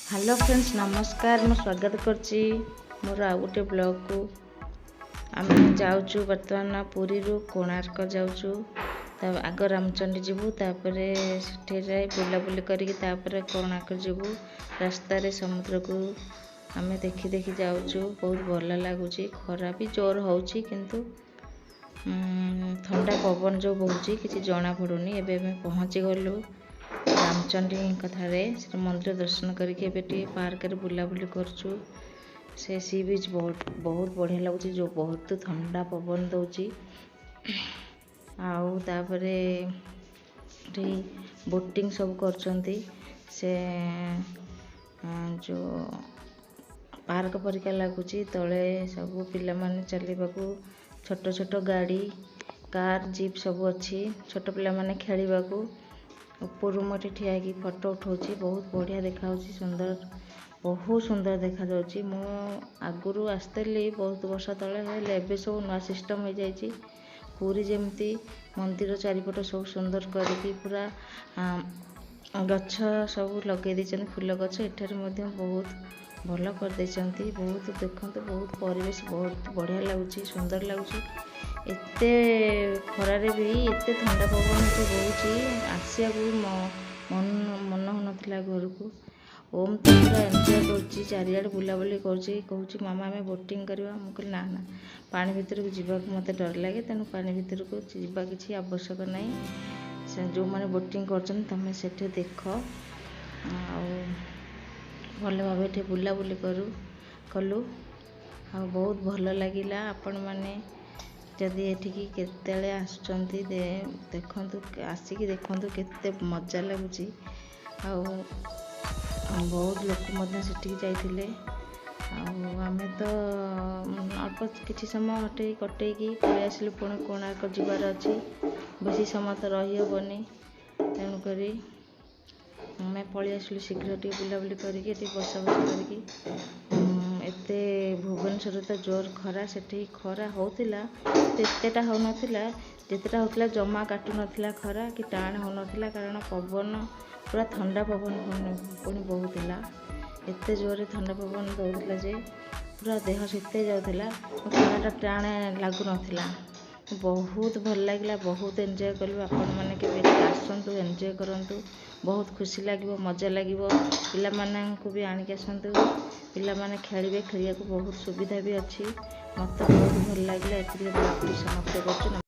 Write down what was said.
Hello friends, ନମସ୍କାର। ମୁଁ ସ୍ୱାଗତ କରୁଛି ମୋର ଆଉ ଗୋଟେ ବ୍ଲଗ୍କୁ। ଆମେ ଯାଉଛୁ ବର୍ତ୍ତମାନ, ପୁରୀରୁ କୋଣାର୍କ ଯାଉଛୁ। ତା ଆଗ ରାମଚଣ୍ଡୀ ଯିବୁ, ତାପରେ ସେଠି ଯାଇ ବୁଲାବୁଲି କରିକି ତାପରେ କୋଣାର୍କ ଯିବୁ। ରାସ୍ତାରେ ସମୁଦ୍ରକୁ ଆମେ ଦେଖି ଦେଖି ଯାଉଛୁ। ବହୁତ ଭଲ ଲାଗୁଛି। ଖରା ବି ଜୋର ହେଉଛି, କିନ୍ତୁ ଥଣ୍ଡା ପବନ ଯେଉଁ ବହୁଛି, କିଛି ଜଣାପଡ଼ୁନି। ଏବେ ଆମେ ପହଞ୍ଚିଗଲୁ ରାମଚଣ୍ଡୀଙ୍କ ଠାରେ। ସେ ମନ୍ଦିର ଦର୍ଶନ କରିକି ଏବେ ଟିକେ ପାର୍କରେ ବୁଲାବୁଲି କରୁଛୁ। ସେ ସି ବିଚ୍ ବହୁତ ବହୁତ ବଢ଼ିଆ ଲାଗୁଛି, ଯେଉଁ ବହୁତ ଥଣ୍ଡା ପବନ ଦେଉଛି। ଆଉ ତାପରେ ଏଠି ବୋଟିଂ ସବୁ କରୁଛନ୍ତି। ସେ ଯେଉଁ ପାର୍କ ପରିକା ଲାଗୁଛି, ତଳେ ସବୁ ପିଲାମାନେ ଚାଲିବାକୁ ଛୋଟ ଛୋଟ ଗାଡ଼ି, କାର୍, ଜିପ୍ ସବୁ ଅଛି ଛୋଟ ପିଲାମାନେ ଖେଳିବାକୁ। ଉପରୁ ମୁଁ ଏଠି ଠିଆ ହେଇକି ଫଟୋ ଉଠାଉଛି। ବହୁତ ବଢ଼ିଆ ଦେଖାଯାଉଛି, ସୁନ୍ଦର, ବହୁତ ସୁନ୍ଦର ଦେଖାଯାଉଛି। ମୁଁ ଆଗରୁ ଆସିଥିଲି ବହୁତ ବର୍ଷ ତଳେ, ହେଲେ ଏବେ ସବୁ ନୂଆ ସିଷ୍ଟମ୍ ହେଇଯାଇଛି। ପୁରୀ ଯେମିତି ମନ୍ଦିର ଚାରିପଟ ସବୁ ସୁନ୍ଦର କରିକି ପୁରା ଗଛ ସବୁ ଲଗେଇ ଦେଇଛନ୍ତି, ଫୁଲ ଗଛ, ଏଠାରେ ମଧ୍ୟ ବହୁତ ଭଲ କରିଦେଇଛନ୍ତି। ବହୁତ ଦେଖନ୍ତୁ, ବହୁତ ପରିବେଶ ବହୁତ ବଢ଼ିଆ ଲାଗୁଛି, ସୁନ୍ଦର ଲାଗୁଛି। ଏତେ ଖରାରେ ବି ଏତେ ଥଣ୍ଡା ପବନ ଏଠି ବହୁଛି, ଆସିବାକୁ ବି ମନ ମନ ହେଉନଥିଲା ଘରକୁ। ଓମ୍ ତ ପୁରା ଏନ୍ଜୟ କରୁଛି, ଚାରିଆଡ଼େ ବୁଲାବୁଲି କରୁଛି। କହୁଛି, "ମାମା, ଆମେ ବୋଟିଂ କରିବା।" ମୁଁ କହିଲି, "ନା ନା, ପାଣି ଭିତରକୁ ଯିବାକୁ ମୋତେ ଡର ଲାଗେ, ତେଣୁ ପାଣି ଭିତରକୁ ଯିବା କିଛି ଆବଶ୍ୟକ ନାହିଁ। ସେ ଯେଉଁମାନେ ବୋଟିଂ କରୁଛନ୍ତି, ତୁମେ ସେଠି ଦେଖ।" ଆଉ ଭଲ ଭାବେ ଏଠି ବୁଲାବୁଲି କଲୁ ଆଉ ବହୁତ ଭଲ ଲାଗିଲା। ଆପଣମାନେ ଯଦି ଏଠିକି କେତେବେଳେ ଆସୁଛନ୍ତି, ଦେଖନ୍ତୁ, ଆସିକି ଦେଖନ୍ତୁ କେତେ ମଜା ଲାଗୁଛି। ଆଉ ବହୁତ ଲୋକ ମଧ୍ୟ ସେଠିକି ଯାଇଥିଲେ। ଆଉ ଆମେ ତ ଅଳ୍ପ କିଛି ସମୟ ଏଠି କଟେଇକି ପଳେଇ ଆସିଲୁ। ପୁଣି କୋଣାର୍କ ଯିବାର ଅଛି, ବେଶୀ ସମୟ ତ ରହିହେବନି। ତେଣୁକରି ଆମେ ପଳେଇ ଆସିଲୁ ଶୀଘ୍ର, ଟିକେ ବୁଲାବୁଲି କରିକି, ଏଠି ବସା ବସି କରିକି। ଏତେ ଭୁବନେଶ୍ୱରରେ ତ ଜୋର ଖରା, ସେଠି ଖରା ହେଉଥିଲା, ଏତେଟା ହେଉନଥିଲା। ଯେତେଟା ହେଉଥିଲା, ଜମା କାଟୁନଥିଲା ଖରା କି ଟାଣ ହେଉନଥିଲା, କାରଣ ପବନ ପୁରା ଥଣ୍ଡା ପବନ ପୁଣି ବହୁଥିଲା। ଏତେ ଜୋରରେ ଥଣ୍ଡା ପବନ ଦେଉଥିଲା ଯେ ପୁରା ଦେହ ଶୀତେଇ ଯାଉଥିଲା, ଖରାଟା ଟାଣ ଲାଗୁନଥିଲା। ବହୁତ ଭଲ ଲାଗିଲା, ବହୁତ ଏନ୍ଜୟ କଲୁ। ଆପଣମାନେ କେବେ ଏଠିକି ଆସନ୍ତୁ, ଏନ୍ଜୟ କରନ୍ତୁ, ବହୁତ ଖୁସି ଲାଗିବ, ମଜା ଲାଗିବ। ପିଲାମାନଙ୍କୁ ବି ଆଣିକି ଆସନ୍ତୁ, ପିଲାମାନେ ଖେଳିବେ, ଖେଳିବାକୁ ବହୁତ ସୁବିଧା ବି ଅଛି। ମୋତେ ବହୁତ ଭଲ ଲାଗିଲା। ଏତିକି ବ୍ଲଗ୍ଟି ସମାପ୍ତ କରୁଛୁ।